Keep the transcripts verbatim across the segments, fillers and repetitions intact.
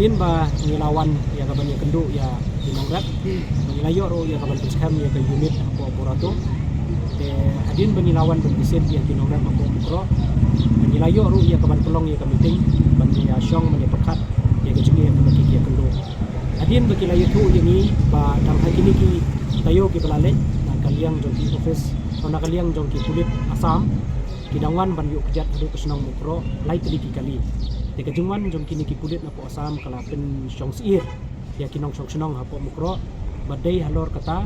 Hadien ba ngi la wan ïa ka ban ïakynduh ïa ki nongrep, ba ngi la ïoh ruh ïa ka ban pynskhem ïa ka unit hapoh Burato. Te hadien ba ngi la wan ban visit ïa ki nongrep hapoh Mukroh, ba ngi la ïoh ruh ïa ka ban pynlong ïa ka meeting ban ïa shong ban ïa pyrkhat ïa ka jingeh kaba ki ïakynduh. Hadien ba ki la ïathuh ïa ngi ba dang ha kine ki taïew kiba la leit, na ka liang jong ki office, na ka liang jong ki pulit Assam, ki dang wan ban ïuh kjat haduh ka shnong Mukroh lai tylli ki kali. Te ka jingwan jong kine ki pulit napoh Assam ka la pynshong syier ïa ki nongshong shnong hapoh Mukroh. Bad dei halor kata,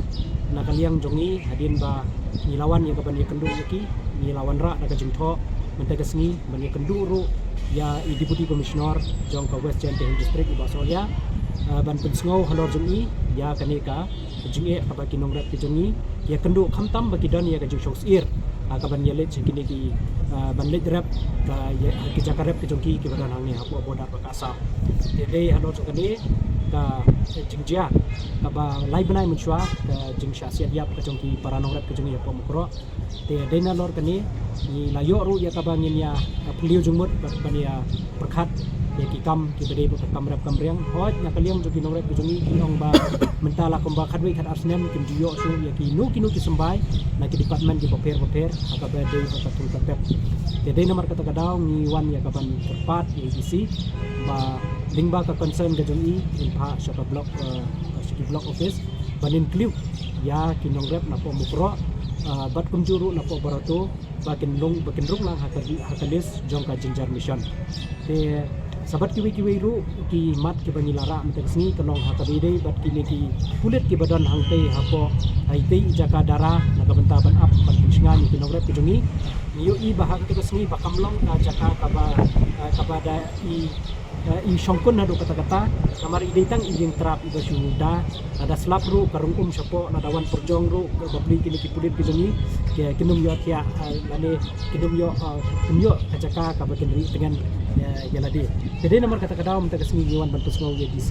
na ka liang jong ngi, hadien ba ngi la wan ïa ka ban ïakynduh ïa ki, ngi la wanrah da ka jingthoh mynta ka sngi ban ïakynduh ruh ïa i Deputy Commissioner jong ka West Jaintia Hills District, i Bah Sohliya, eh, ban pynsngew halor jong i ïa kane ka jingeh kaba ki nongrep ki jong ngi ki ïakynduh, khamtam ba ki don ïa ka jingshong syier, ah, ka ban ïaleit sha kine ki, ah, ban leit rep ka, ïa, ki jaka rep ki jong ki kiba don hangne hapoh border bad ka Assam. Te dei halor jong kane ka jingjia kaba lai bnai mynshuwa ka jingshah siat ïap ka jong ki para nongrep ki jong ngi hapoh Mukroh. Te dei nalor kane ngi la ïoh ruh ïa kaba ngin ïa, ah, phylliew jingmut bad ban ïa pyrkhat ïa ki kam kiba dei bad ka kam rep kam riang. Hooid, na ka liang jong ki nongrep ki jong ngi ki ong ba mynta la kumba khatwei khatar snem kim ju ïoh shuh ïa kino kino ki symbai na ki department kiba pher bapher ha kaba dei bad ka thung ka tep. Te dei namar kata ka daw ngi wan ïa ka ban kyrpad ïa i DC ba lyngba ka concern ka jong i, in phah sha ka block, eh, sha ki block office ban include ïa ki nongrep napoh Mukroh, eh, bad kumjuh ruh napoh Burato, ba kin rung, ba kin rung lang ha ka, ha ka list jong ka Ginger Mission. Te sa bad kiwei kiwei ruh ki mat kiba ngi la rah mynta ka sngi ka long ha kaba ïadei bad kine ki pulit kiba don hangtei hapoh, ha itei i jaka Dara, na ka bynta ban ap ban pynshngaiñ ïa ki nongrep ki jong ngi. Ngi ïohi ba ha kata ka sngi ba kam long ka jaka kaba, eh, kaba da i, eh, i shongkun haduh katta katta, namar i dei tang i ïing trap iba shu da, lada slap ruh ka rung um shapoh, lada wan pyrjong ruh ka bapli kine ki pulit ki jong ngi, ki, kin ym ïoh thiah, eh, lane kin ym ïoh, eh, kin ïoh ka jaka kaba kin rieh tngen, eh, ïa lade. Te dei namar kata ka daw mynta ka sngi ngi wan ban pynsngew ïa i DC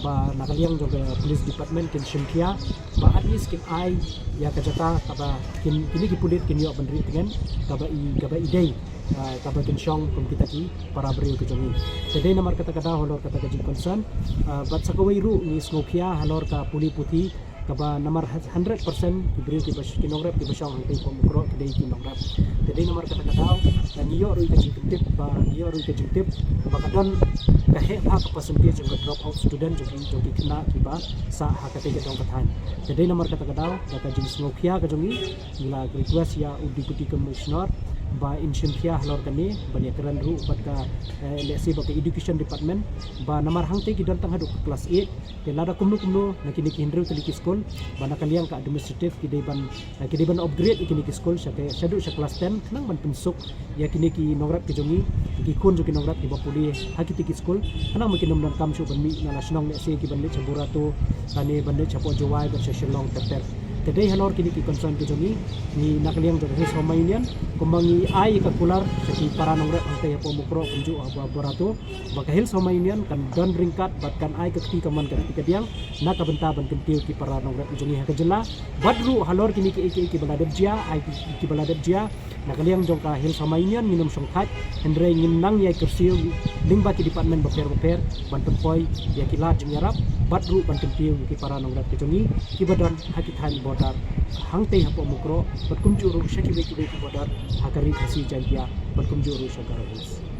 ba na ka liang jong ka police department kin shim khia ba at least kin ai ïa ka jaka kaba kin, kine ki pulit kin ïoh ban rieh tngen, kaba i, kaba i dei, ah, kaba kin shong kum kita ki para briew ki jong ngi. Te dei namar kata ka daw halor kata ka jingconcern, ah, bad sa kawei ruh ngi sngewkhia halor ka pule puthi kaba namar hundred percent ki briew kiba sh-, ki nongrep kiba shong hangtei hapoh Mukroh ki dei ki nongrep. Te dei namar kata ka daw, ah, ngi ïoh ruh ïa ka jingkyntip ba, ngi ïoh ruh ïa ka jingtip ba ka don ka heh bha ka percentage jong ka drop out student jong ki, jong ki khynnah kiba sah ha katei ka dong ka thaiñ. Te dei namar kata ka daw, da ka jingsngewkhia ka jong ngi, ngi la request ïa u Deputy Commissioner ba in shim khia halor kane, ban ïakren ruh bad ka, eh, lehse bad ka Education Department, ba namar hangtei ki don tang haduh ka class eight, te lada kumno kumno na kine ki hynriew tylli ki skul, ba na ka liang ka administrative ki dei ban, eh, ki dei ban upgrade ïa kine ki skul sha ka, shaduh sha class ten, khnang ban pynsuk ïa kine ki nongrep ki jong ngi, ki khun jong ki nongrep kiba pule ha kiti ki skul, khnang ba kin ym donkam shuh ban mih na la shnong lehse ki ban leit sha Burato, lane ban leit shapoh Jowai bad sha Shillong ter ter. Te dei halor kine ki concern ki jong ngi, ngi na ka liang jong ka Hills Homa Union, kumba ngi ai ka kular sha ki para nongrep hangtei hapoh Mukroh kumjuh hapoh Burato, ba ka Hills Homa Union kan don ryngkat bad kan ai ka kti kamon ka kti kadiang na ka bynta ban kyntiew ki para nongrep ki jong ngi ha ka jylla. Bad ruh halor kine kiei kiei kiba la dep jia, ai ki, kiba la dep jia, na ka liang jong ka Hills Homa Union ngin ym shongthait, hynrei ngin nang ïai kyrsiew lyngba ki department bapher bapher ban pynpoi ïa ki lad jingïarap bad ruh ban kyntiew ïa ki para nongrep ki jong ngi kiba don ha ki thaiñ border hangtei hapoh Mukroh bad kumjuh ruh sha kiwei kiwei ki border ha ka Ri Khasi Jaiñtia bad kumjuh ruh sha Garo Hills.